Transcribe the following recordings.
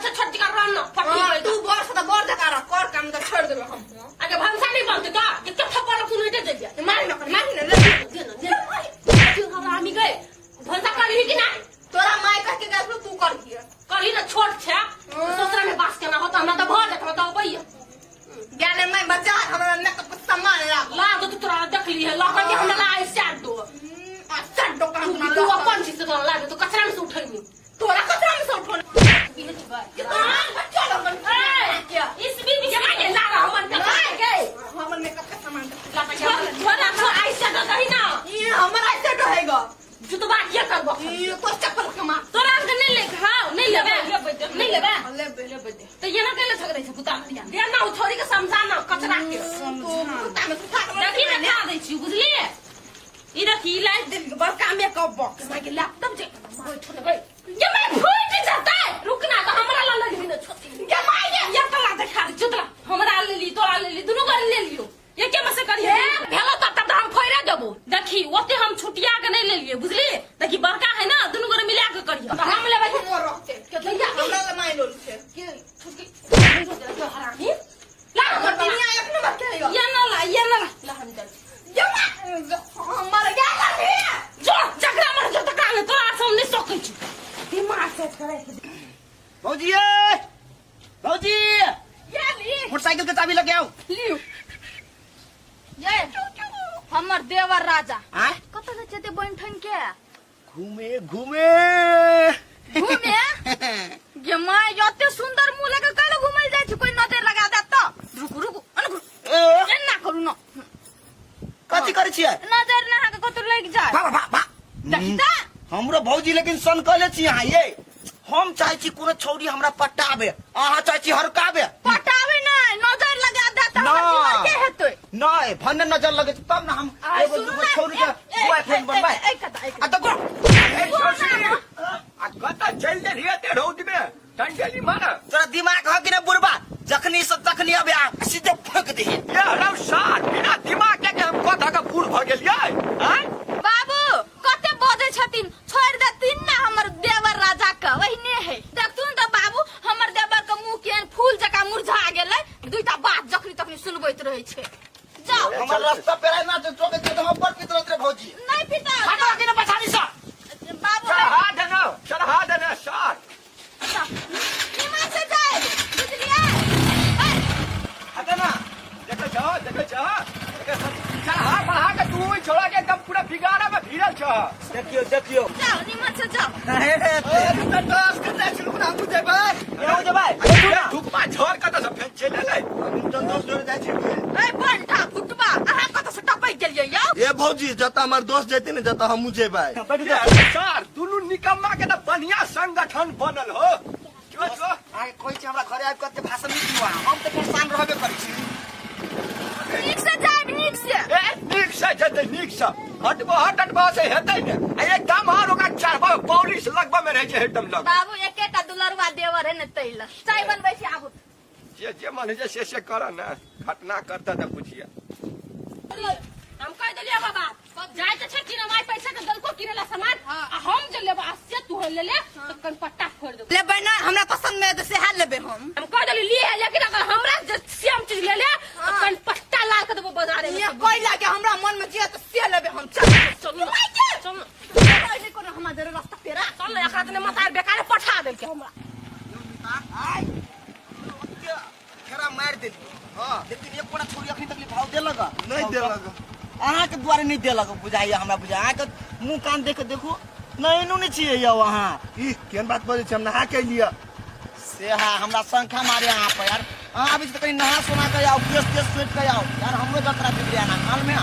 से छोट जका रहन ना फटी हाँ, गई तू बड़ से तो बड़ जका रह कर काम तो छोड़ देबे हम आगे भनसा नहीं बनते का एक थप्पड़ तू नहीं दे दे मारी न कर मारी न ले दे ना दे ना हरामी गए भनसा कर ली कि ना तोरा माय कह के गैस तू कर दिए करी ना छोट छे ससुरा में बास केना होता हमरा तो भर देखना तो अबैया ज्ञान में बचा हमरा मेकअप के सामान ला ला दो तू तोरा देख ली है ला के हमरा ला ऐसे दो आ सट दुकान तू तू अपन चीज से तोरा ला दे तो कचरा में से उठैनी तोरा कचरा में से उठो इस बीच में जमा के ला रहा हमर के गए हमर मेकअप के सामान ला छोरा छोरा ऐसे दो दही ना ये हमर ऐसे रहेगा जुतबा के करबो ये तो चप्पल के मार तोरा के नहीं ले खाओ नहीं लेबे नहीं लेबे लेबे लेबे दे तो ये ना केले थक रही छै कुत्ता दे ना उ छोरी के समझा ना कचरा के तू कुत्ता में सुता के देखी ना खा दै छी बुझलिए ई देखी ई लाइट दिल के बड़का मेकअप बॉक्स माय के लैपटॉप जे बैठो ने गई ये मैं फूट जतै रुक ना तो हमरा ला लगबी ना छोटी ये माय ये ये तोरा देखा दे चुतला हमरा ले ली तोरा ले ली दुनू गोरे ले लियो ये के मसे करिए भेलो तब तब हम फोड़े देबो देखी ओते हम छुटिया के नहीं ले लिए बुझली देखी बड़का है ना दुनू गोरे मिला के करियो तो हम लेबै हमर रहते के भैया हमरा ला माय लोल छै के छुटकी हरामी ला हमर हमर दुनिया एक नंबर के है ये ना ला ये ना ला ला हम चल ये माय हमर गेल रे जो जकरा मन जो तकरा ने तोरा से हम नहीं सकै छी दिमाग सेट करे भौजी ए! भौजी ये ली मोटरसाइकिल के चाबी लगे आओ लियो ये हमर देवर राजा आय कतऽ जाइ छै ते बनि ठन के घूमे घूमे घूमे गे माय एते सुंदर मुंह लगे कैले घूमे जाइ छै कोई नजर लगा देत तऽ रुकू रुकू अन घुरू ए, एना करू न कथी करै छियै नजर ना अहाँके कतौ लागि जाय वाह वाह वाह देखी तऽ हमरो भौजी लेकिन सन कहले छी अहाँ ये हम चाहे छी कोनो छौरी हमरा पटाबे अहाँ चाहे छी हरकाबे पटाबे नहि नजर लगा देत तऽ हमर जीवन के हेतै नहीं भन्ने नजर लगे छै तब ने हम आइ एगो सुनू दूगो ने, छौरी के ए, ए, बॉयफ्रेंड ए, बनबै ए, ए, कता, ए, आ कता। तऽ गो ए, शशि, आ कतऽ चलि देलियै एते रौद में टंडेली मार तोरा दिमाग ह कि ना बुढ़बा जखनी से तखनी अबे आ सीधे फेंक दही ये रौ सार बिना दिमाग के के हम कथा के बूढ़ भऽ गेलियै आँय बाबू कते बजै छथिन छोड़ि देथिन ने हमर देवर राजा के ओहिने है देखथुन तऽ बाबू हमर देवर के मुंह केहन फूल जकाँ मुरझा गेलै दुईटा बात जखनी तखनी सुनबैत रहै छै जाओ हमर रास्ता पेराय ना छै चौके छै तऽ हम बड़ पित रहत रे भौजी नहि पिता हटो कि ना पछाड़ी से बाबू चढ़ा देना चढ़ा देना सार निमन से जाए बुझलियै ऐ, हटो ना देखै छह देखै छह देखै छह। चढ़ा बढ़ा के तू ओहि छोड़ा के एकदम पूरा बिगाड़ा में भिड़ल छह देखियो देखियो जाओ निमन से जाओ यहाँ जेबै धूपमा झड़ कतऽ से फेर चलि एलै ए बंटा फुटबा अहाँ कतऽ से टपकि गेलियै यौ ए भौजी जतऽ हमर दोस्त जेतै ने जतऽ हमहूँ जेबै बैठ ये जा सर दुनू निकम्मा के तऽ बढ़िया संगठन बनल हो जो जो अहाँके कहै छी हमरा घरे आबि कऽ एते भाषण नहि दियौ अहाँ हम तऽ परेशान रहबे करै छी नीक से जायब नीक से ए नीक से जेतै नीक से हटबो हट हटबो से हेतै ने आ एकदम आर ओकरा चढ़बो पॉलिश लगबो में रहै छै एकदम लग बाबू एकेटा दुलरुआ देवर है ने तैला चाय बनबै छी आबू जे जे मन होइ छै से से कर ने घटना करता तऽ बुझिया हम कह देलियै बाबा जाय के छै किने माय पैसा के दलको किने ला सामान आ हम जे लेबो आ से तू ले ले तो कन पट्टा फोड़ देबो लेबै ना हमरा पसंद में तऽ सेहा लेबै हम हम कह देली लिए लेकिन अगर हमरा जे सेम चीज ले ले तो कन पट्टा ला के देबो बाजारे में ये कोई लागे हमरा मन में जे तऽ से लेबै हम चल चल ना चल ना चल कोनो हमरा जरे रास्ता पेरा चल ना एकरा तने मतार बेकारे पठा देलके हमरा खेरा मारि देलियै हाँ लेकिन एक कोना छोरी अखनी तक भाव देलक नहि देलक अहाँके दुआरे नहि देलक बुझाइए हमरा बुझाइए अहाँके मुँह कान देख के देखू नहि एनो नहि छियै यौ अहाँ ई केहन बात बजै छी हम नहा के अयलियै से हा हमरा शंखा मारे अहाँ पर यार अहाँ आबै छी तऽ कनि नहा सोना के आउ केस तेस सोचि के आउ यार हमरो जतरा बिगड़िया ना कान में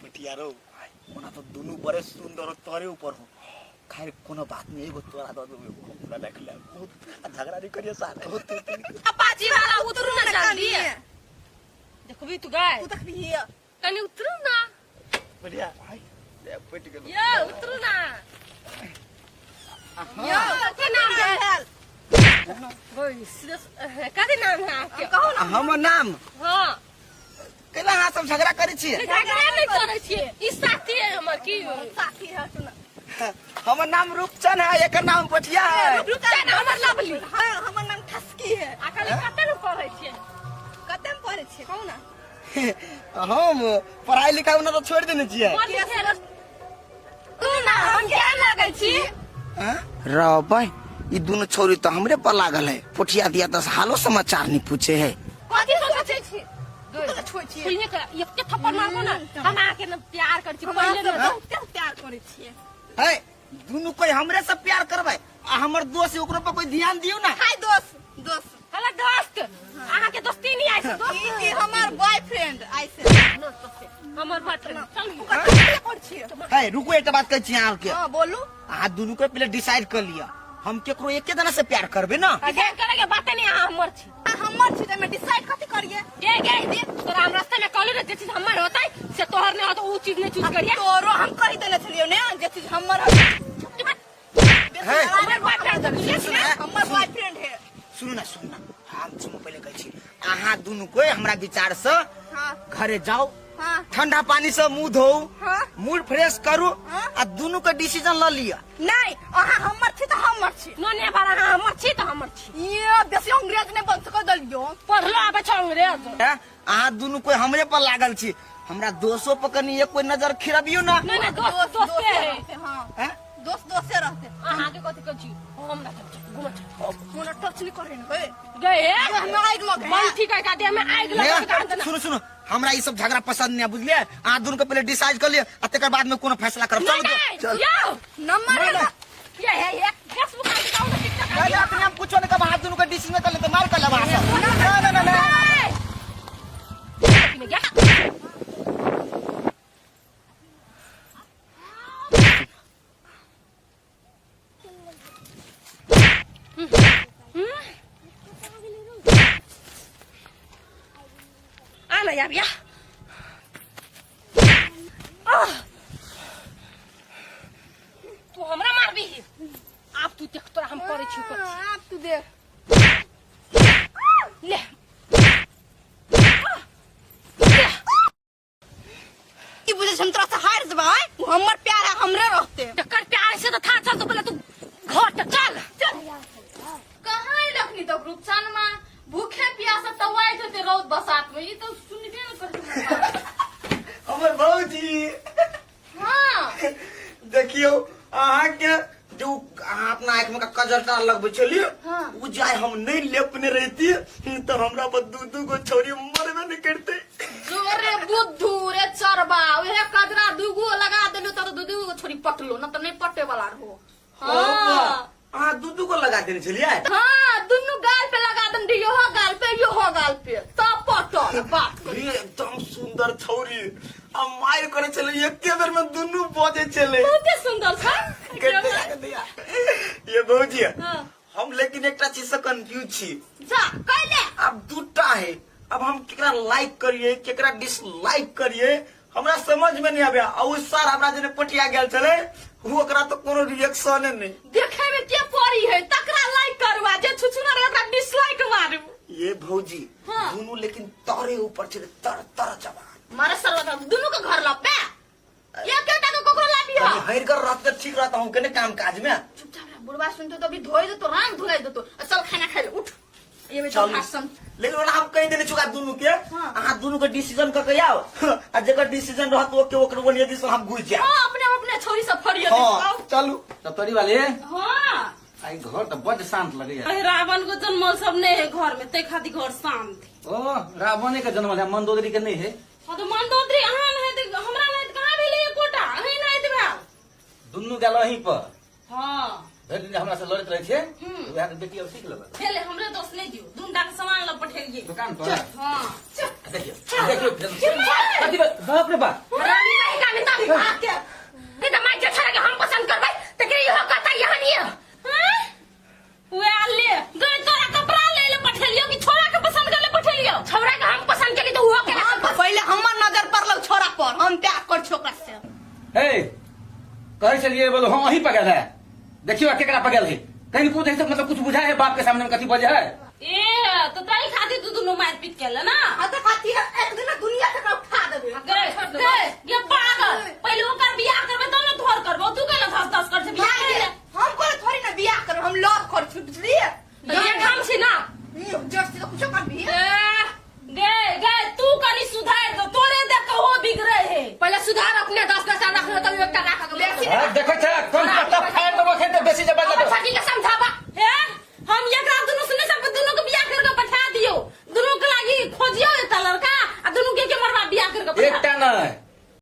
पटियारो ओना तो दुनू बड़े सुंदर हो तोरे ऊपर हो खैर कोनो बात नहीं एगो तोरा दऽ देबो एगो हमरा रख ले बहुत झगड़ा नहीं करिए साथ अपाची वाला उतरू ना जल्दी देखबी तू गाय तू देखबी कनी उतरू ना बढ़िया ले फटि गेलौ ये उतरू ना यौ कथी नाम भेल कथी नाम है आपके कहू ना हमर नाम हाँ केना अहाँ सब झगड़ा करै छियै झगड़ा नहि करै छियै ई साथी है हमर की साथी है सुन हमर नाम रूपचन है एकर नाम पठिया है रूपचन हमर लवली हाँ हमर नाम ठसकी है आ खाली कते ने पढ़ै छियै कते में पढ़ै छियै कहू ना हम पढ़ाई लिखाई ओना तो छोड़ देने छियै पढ़ लिखे तू ना हम केहन लगै छी रबै ई दुनू छौरी तो हमरे पर लागल है पोठिया दिया तो हालो समाचार नहीं पूछे है कथी सोचै छी तू छोड़ छी सुनिए के एते थप्पड़ मारबो ना हम अहाँके न प्यार करै छी हम पहिले अहाँ न बहुते प्यार करै छियै है दुनू कोई हमरे से प्यार करबै आ हमर दोस्त है, ओकरो पर कोई ध्यान दियो ना हाय दोस्त दोस्त हेलो दोस्त अहाँके दोस्ती नहीं आइ छै दोस्त ई हमर बॉयफ्रेंड आइ से हमर बॉयफ्रेंड चल कथी करै छियै है रुको एकटा बात कहै छी अहाँ के हां बोलू अहाँ दुनू के पहले डिसाइड कर लिया हम केकरो एके जना से प्यार करबे ना डिसाइड करे के बाते नहीं अहाँ हमर छी आ हमर छी त में डिसाइड कथी करिए गे गे दे तोरा हम रास्ते में कहली रे जे चीज हमर होतै से तोहर नहीं होतै ऊ चीज नहीं चूज करिए तोरो हम कहि देने छलियो ने जे चीज हमर है है हमर बॉयफ्रेंड सुन, है, हमर सुन। बॉयफ्रेंड है सुनू ना सुनू ना हम सुनू पहले कहै छी अहाँ दुनू कोई हमरा विचार से हाँ घरे जाओ हाँ ठंडा पानी से मुंह धोऊ हाँ। मूड फ्रेश करू हाँ। आ दुनू के डिसीजन ल लिअ नहीं अहाँ हमर छी तऽ हमर छी नोने बार अहाँ हमर छी तऽ हमर छी ये बेसी अंग्रेज नहि बन सकै दलियो पढ़लो आबै छै अंग्रेज हैं? अहाँ दुनू कोई हमरे पर लागल छी हमरा दोसो पर कनी एक कोई नजर खिरबियो ना नहीं नहीं दोस्त दोस्ते है रहते हाँ हैं? दोस्त दोस्ते रहते अहाँ के कथी कहै छी हम ना चल घुमा चल मोना टच नहीं करे ने गए हमरा आगि लग मन ठीक है का देह में आगि लग ने, सुनू सुनू हमरा ई सब झगड़ा पसंद नहीं है बुझलिए अहाँ दुनू के पहले डिसाइड कर लिअ आ तकर बाद में कोनो फैसला करब चलू नहीं चल यौ नंबर नहीं, नहीं। ये है ये फेसबुक आ जाओ ना टिकटॉक नहीं, अपने हम कुछो नहीं करब अहाँ दुनू के डिसीजन कर ले तो मार कर लेब अहाँ सब ना ना ना ना गया आना यार या आह! तू हमरा मारबी आब तू देख तोरा हम करै छी कथी आप तू देख ले की बुझे हम तोरा से हार जेबै आँय? उ हमर प्यार है हमरे रहते तकर प्यार से तो था चल तो पहले तू घर तक चल चल कहाँ अयलखनी तक रूपसान माँ भूखे प्यासे तवाइत होते रौद बसात में ई तो सुनबे न करते हमर भौजी हाँ देखियौ अहाँके जो अहाँ अपना आँखि में कजर तार लगबै छलियै हाँ। ओ जाय हम नहि लेपने रहिती तऽ हमरा पर दू दू गो छौरी मरबे नहि करते जोरे बुद्धू रे चरबा उहे कजरा दूगो लगा देलू त दू दूगो छोरी पटलो न त नहीं पटे वाला रहो हाँ अहाँ दू दू गो लगा देने छलियै हाँ दुनू गाल पे लगा देन योहो गाल पे योहो गाल पे तब पटल बात कर रे एकदम सुंदर छौरी आ मारि करे छलै एके बेर में दुनू बजै छलै बहुते सुंदर छै कते ये भौजी हाँ। हम लेकिन एकटा चीज से कंफ्यूज छी जा कैले अब दूटा है अब हम केकरा लाइक करिए केकरा डिसलाइक करिए हमरा समझ में नहीं आबे आ उ सर हमरा जेने पटिया गेल छलै उ ओकरा तो कोनो रिएक्शन नहीं देखे में के पड़ी है तकरा लाइक करवा जे छुछुना रहे ओकरा डिसलाइक मारू ये भौजी हाँ। दुनू लेकिन तरे ऊपर छलै तर तर जवान मारे सरवा दुनू के घर लपे एक एकटा के ककरो लाबी हा कनी हरिगर रहत तऽ ठीक रहता हूँ केने काम काज में चुपचाप रह बुढ़वा सुनतो तो अभी धोई देतो राम धुलाई देतो आ चल खाना खाइ ले उठ ये बेटा चलू। भाषण लेकिन ओना हम कहि देने चुका दुनू के हाँ। अहाँ दुनू के डिसीजन कऽ के आउ आ जेकर डिसीजन रहत ओके ओकर ओनिये दिसन हम घुसि जायब हां अपने अपने छोरी सब फरिया हाँ चलू ततरी वाले हाँ आई घर तऽ बड्ड शांत लगैया अरे रावण को जन्मल सब नहीं है घर में ते खातिर घर शांत है। ओ रावणे के जन्म है मंदोदरी के नहीं है हाँ तो मंदोदरी अहाँ नहीं तो हमरा नहीं तो कहाँ भेलै एकोटा अहीं नहीं तो भेल दुनू गेल अहीं पर हाँ भरि दिन हमरा से लड़ैत रहै छै वएह के बेटी अब सीख लेलक भेलै हमरे दोस्त नहीं दियो दुनू के सामान लग पठेलिए दुकान पर हाँ देखियौ देखियौ कथी बाप रे बाप रानी नहीं का मिता भी भाग के नहीं तो मैं जे छोरा के हम पसंद करबै त के इहो कहता यहाँ नहीं हैं वे ले गए तोरा कपड़ा ले ले पठेलियो कि छोरा के पसंद कर ले पठेलियो छोरा के हम पसंद केली तो उहो के पहिले हमर नजर पड़ल छोरा पर हम प्यार कर छोकरा से हे कहै छलियै बोलो हम अहीं पर गेल है देखियो केकरा पगल है कहीं को देखते मतलब कुछ बुझा है बाप के सामने में कथी बजे है। ए तो ताई खातिर तू दुनू मार पीट केले ना। हाँ तो खाती है एक दिन दुनिया से उठा देबे। गए गए ये पागल, पहले ओकर बियाह करबे तब न तोहर करबो, तू केना धस धस कर छै बियाह करे ले। हम कोन थोड़ी ना बियाह करब, हम लव कर छी, बुझलिए? तऽ ये काम छै ना। जड़ से तो कुछो कर भी। ए, गे गे तू कनी सुधार दो, तोरे देख के हो बिगड़े है। पहले सुधार अपने 10 10 रख लो तब एकटा राख के बेसी हाँ, देखै छै कोन कत्ता फाड़